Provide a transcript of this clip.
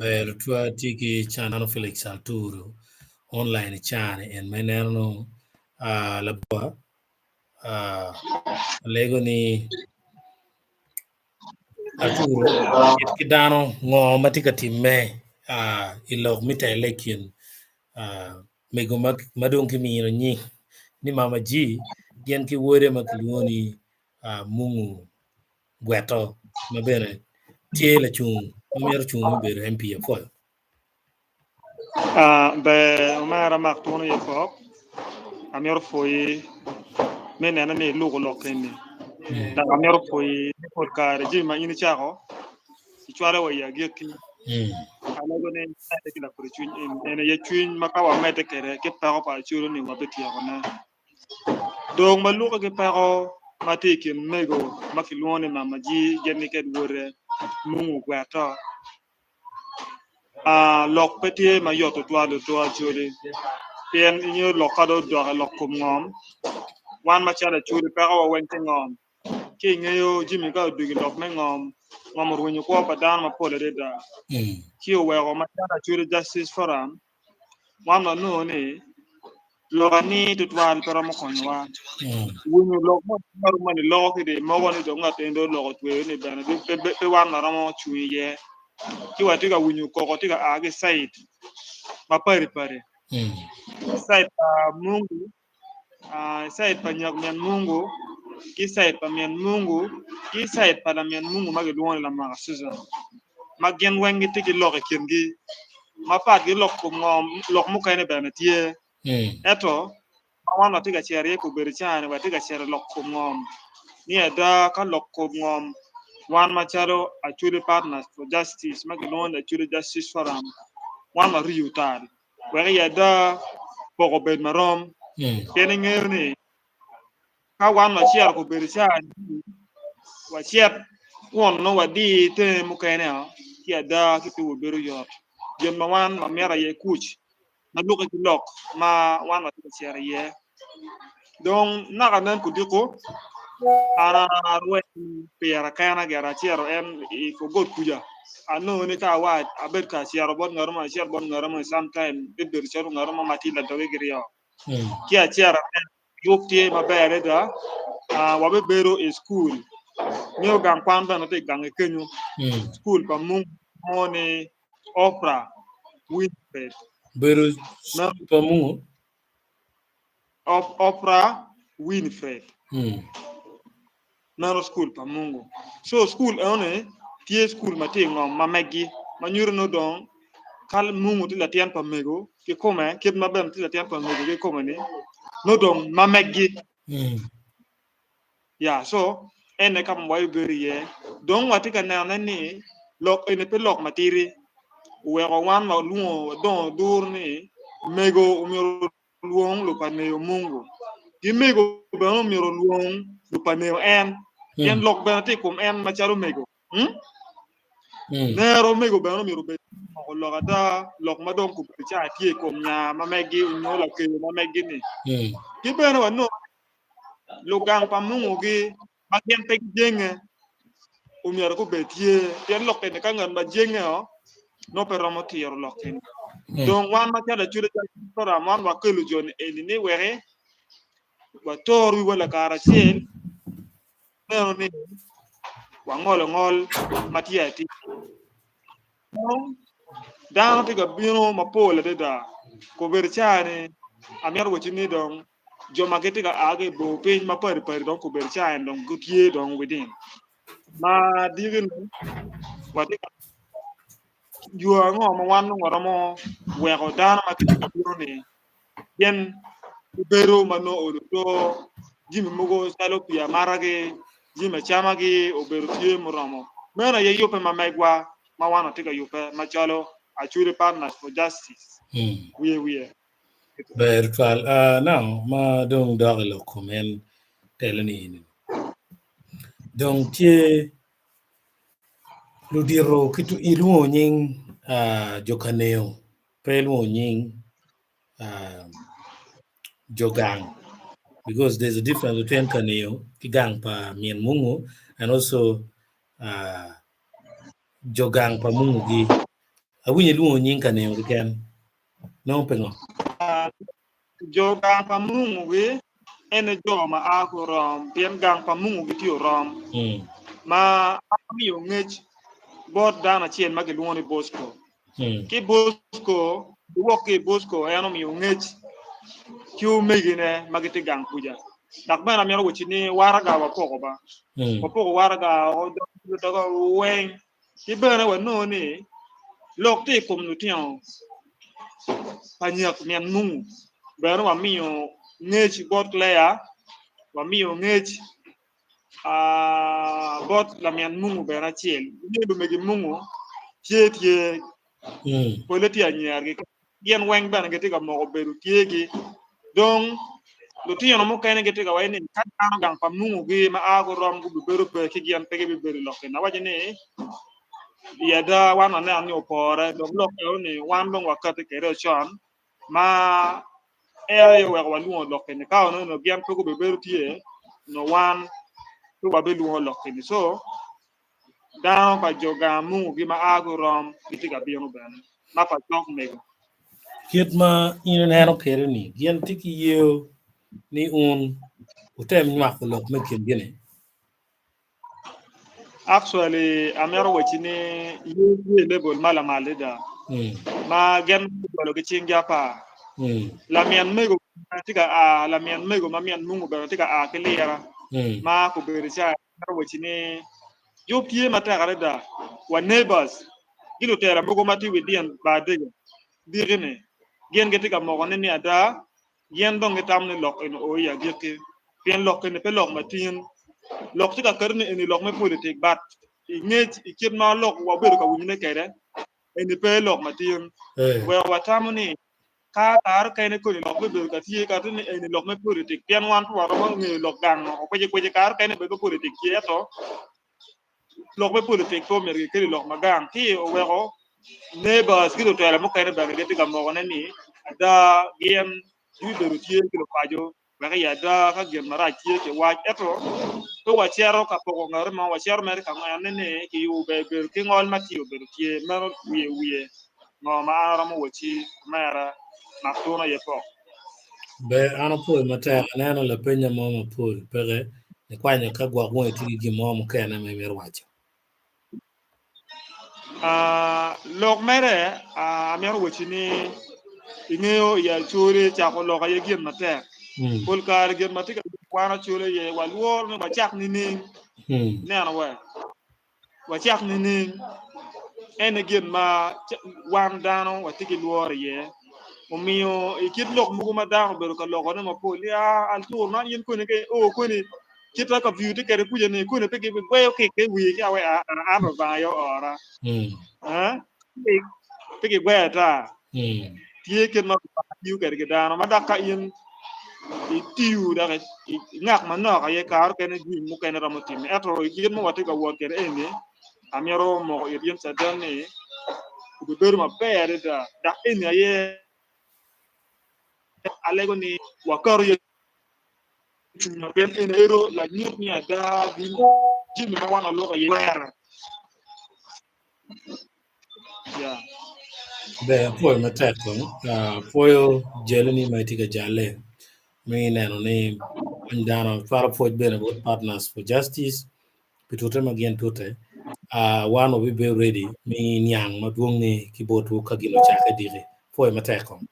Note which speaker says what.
Speaker 1: Ber tutwa tye ki Cano Felix Alturu online i caa-ni en ma ineno nongo labwa alego ni Arturo tit ki dano ngo ma tye ka timme i lok me tele i kin mego ma dong kimino nying ni Mama G gin ki wode ma kilwongo ni Mungu Gweto ma bene tye lacung ma mito cung me bedo MP apwoyo.
Speaker 2: Ber omera mak tunu iye pok amito pwoyi me neno ni iluko lok eni dok amito pwoyi ni pol kare jami ma in icako icwalo wa i agikki alego ni imedde ki lakodi cwiny eni en aye cwiny ma ka wamedde kwede ki peko pa Acholi ni wabityekone dong ma lukke ki peko ma tye i kin mego ma kilwongo ni mama G gin ki ked wode Mungu Gweto. Lok pe tye mayot tutwal otwo Acholi pien ingeyo lok ka dong odok i lok kom ngom wan macalo Acholi peko wa weng tye ngom ci ingeyo jami ka odwogo i lok me ngom, ngom orwenyo kwo pa dano mapol adada ci oweko macalo Acholi Justice Forum Wan wanongo ni lok ani tutwal pe romo konyowa. Winyo lok mo ngat moni loko kede moko ni dong ngat eni dong oloko tweyo ni bene pe wan waromo cung iye. Ci watye ka winyo koko tye ka a ki i cait mapadi padi. Cait pa Mungu Caid pa nyak min Mungu, ki caid pa min Mungu, ki caid pa lamin Mungu ma gilwongo ni Lamaka Susan, ma gin weng gitye ki lok i kingi mapat ki lok kom ngo, lok mukene bene tye. Ento ma wan watye ka cito iye kobedo caa-ni watye ka cito i lok kom ngom ni ada ka lok kom ngom wan macalo Acholi Partners for Justice ma gilwongo ni Acholi Justice Forum wan wariyo tal. wek i ada poko obed marom. Pien ingeyo ni ka wan wacito kobedo caa-ni, wacit kun nongo wadir tenge mukene ci ada ki piwa bedo yot. Gin ma wan wamito aye kuc ma lukke ki lok ma wan watye ka cito iye. Dong naka nen kudiko, an arweny pira kena gire acito en i kor got kuca anongo ni ka awa abed ka cito bot ngat mo acito bot ngat mo sometime bibedo calo ngat mo ma tye ladoge ki ryo ci acito aneno yub tye maber adada wabibedo i cukul nyo gang kwan bene tye i gange kenyo cukul pa mung mo ni Oprah Winfrey.
Speaker 1: Bedo cukul pa mungu?
Speaker 2: Oprah Winfrey. Meno cukul pa Mungu. So cukul enoni tye cukul ma tye i ngom ma megi ma nyuto ni dong ka Mungu tye latin pa mego kikome kit ma bene tye latin pa mego kikome ni nongo dong ma megi. Ya so en aye ka ma wabibedo iye. Dong watye ka nenone ni lok eni pe lok matidi oweko wan walwongo wadongo dur ni mego omyero olwong lupaneyo Mungu ki mego bene omyero olwong lupaneyo en pien lok bene tye i kom en macalo mego. Hmm? Nero mego bene omyero obed moko lok ada lok ma dong kobedo ca tye i kom nya ma megi onyo lakeyo ma megi-ni. Ki bene wanongo lugang pa mungugi ma gin pe gijenge omyero gubed tye, pien lok eni ka ngat ma jenge-o nongo pe romo tiro lok eni. Dong wan macalo Acholi Forum wan wakelo jo-ni eni ni weki wator wiwa lakaracel neno ni wangolo ngol ma tye atir. Dong dano tye ka bino mapol adada kobedo caa-ni amito wacci ni dong jo ma gitye ka a ki i bor piny mapadi padi dong gubedo ca eni dong gitye dong within ma diki ni watye ka yo ango ma wan nongo waromo weko dano ma gitye ka bino ni gin gibedo ma nongo olo to jami mogo calo pii amatagi jami acamagi obedo tye muromo meno aye yubbe ma megwa ma wan watye ka yubbe macalo Acholi Partners for Justice wiye wiye.
Speaker 1: Ber twal. Uh, now, ma dong dok i lok kom en telo ni eni. Dong tye ludito ki ilwongo nying uh, jo Kaneo, pe ilwongo nying uh, jo gang. Because there's a difference between Kaneo ki gang pa Min Mungu and also uh, jo gang pa Mungu gi. Awinyo ilwongo nying ka nino keken. Nongo pingo?
Speaker 2: Jo gang pa mungu-gi ene jo ma a ki orom, pien gang pa mungu-gi tye orom, ma amiyo ngec bot dano acel ma gilwongo ni Bosco. Ki Bosco, giwok ki i Bosco, en omiyo ngec ki omegine ma gitye gang kuca. Dok bene amito wacci ni waraga wapoko ba. Wapoko waraga woko doge weng. Ki bene wanongo ni lok tye i kom lutino pa nyak min mungu bene wamiyo ngec bot Claire, wamiyo ngec bot lamin mungu bene acel. Ingeyo lumegi mungu tye tye pole tye anyiragi gin weng bene gitye ka moko bedo tyegi. Dong lutino mukene gitye ka waco ni ka dano gang pa mungugi ma a gurom gubibedo pe ki gin pe gibibedo i lok-ki. Awaco ni i ada wan waneno ni opore dong lok eno ni wan dong wakati kwede con ma en aye oweko walwongo lok-ki ni ka onongo gin pe gubibedo tye nongo wan pe wabilwongo lok-ki ni so Dano pa jo gang mungugi ma a gurom gitye ka bino bene, ma pa cok mego.
Speaker 1: Kit ma in ineno kwede-ni, gin tye ki yeo ni wun wutem nywako lok me kingi-ni.
Speaker 2: Actually, amito wacci ni yeo tye i level ma lamal adada, ma gin gujolo ki cinggi apar. Lamin mego tye ka a, lamin mego ma min mungu bene tye ka a ki lira ma kobedo ca. Mito wacci ni yub tye matek adada wa neighbors ki lutela mogo ma tye i wi dyen bar dege diki-ni gin gitye ka moko ne ni ada gin dong gitamo ni lok eni oo i agikki pien lok eni pe lok matin lok tye ka keto ni eni lok me politik but i ngec i kit ma lok wabedo ka winyone kwede eni pe lok matin weko watamo ni Ka kare kene koni lok bibedo ka tye ka ni eni lok me politik pien wan pe waromo ngeyo lok gang oko kweci kweci kare kene bed me politik tye ento lok me politik pe omyero gikel i lok ma gang ci oweko neighbors ki lutela mukene bene gitye ka moko ne ni ada gin gibibedo tye ki lupaco wek i ada ka gin marac tye kiwac ento pe wacito ka poko ngati mo wacito mere ka ngene ni kiyube bedo ki ngol ma tye obedo tye meno wiye wiye ngo ma an aromo wacci omera mak tun aye pok.
Speaker 1: Ber an apwoyo matek aneno lapenya mo mapol peke nikwanyo ka gwok weng itye ki gin mo mukene ma imito waco.
Speaker 2: Lok mere amito wacci ni ingeyo i Acholi cako lok aye gin matek. Pol kare gin ma tye ka wan Acholi aye walworo ni wacak nining? Ineno we? Wacak nining? En aye gin ma wan dano watye ki lworo iye. Omiyo i kit lok mogo ma dano obedo ka lokone mapol ni aa Altur man in koni ka io koni Kit ma ka view tye kwede kuca ni koni pe gibigweyo kik i wiye ci awe an Lubanga aye oora. Pe gigweyo ata. Tye kit ma Lubanga tiyo kwede ki dano ma dok ka in itiyo dok ingak manok aye kare mukene jami mukene romo timme. Ento i kit ma watye ka wot kwede eni amito moko it in caden ni obibedo maber adada dok eni aye alego ni wakato Cwinywa pien en ero lanyut ni ada gin jami ma wan waloko iye twere. Yeah.
Speaker 1: Ber apwoyo matek kong apwoyo jaloni ma itye ka jalle me neno ni kony dano cwalo pwoc bene bot Partners for Justice pi tute ma gin tute wan wabibedo ready me niang madwong ni ki botwu ka gin ocake diki pwoyo matek kong.